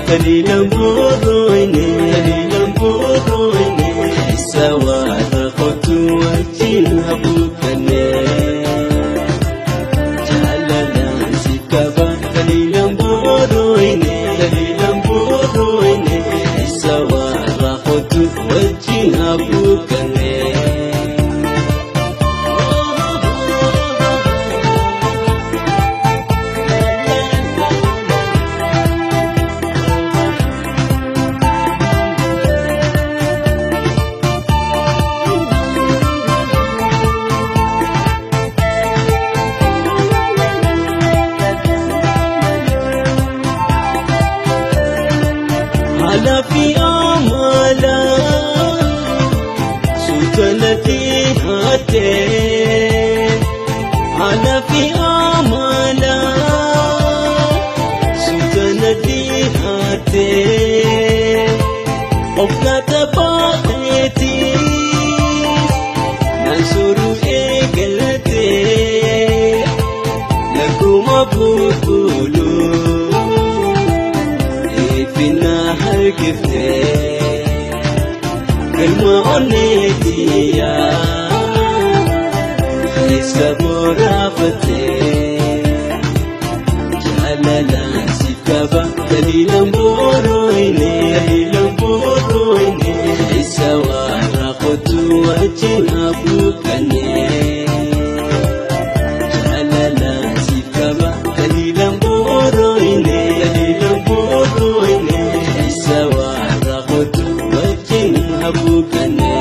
daliilan boorooyne daliilan boorooyne isa warra kootu wajjin haguuganne jaalalaan siif qaba daliilan boorooyne daliilan boorooyne isa warra kootu wajjin haguuganne. Halafi amala sultanati hate halafi amala sultanati hate ofnata baati nansuru egalate lakuma bukulu Finna harkiftee galma onneetiyaa keessa boraafatee jaalalaan siif qaba daliilan boorooyne daliilan boorooyne isa warra kootu wajjin haguuganne. Jaalalaan siif qaba daliilan boorooyne daliilan boorooyne isa warra kootu wajjin haguuganne.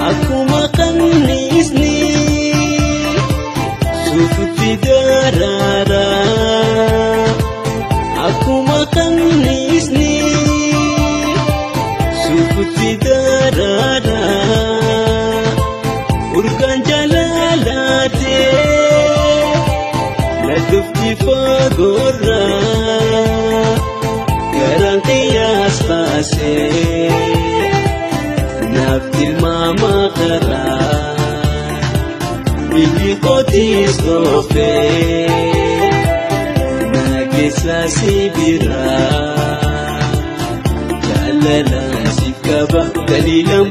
Akkuma kanniisni suufitti daraara. Akkuma kanniisni suufitti daraara. Urgaan jaalalaatee na dhufti fagoorra. Garaan qiyyaas baasee. Naaf tilmaama karaa biyyi kootis dhoofee na keessa si biraa jaalalaan siif qaba daliilan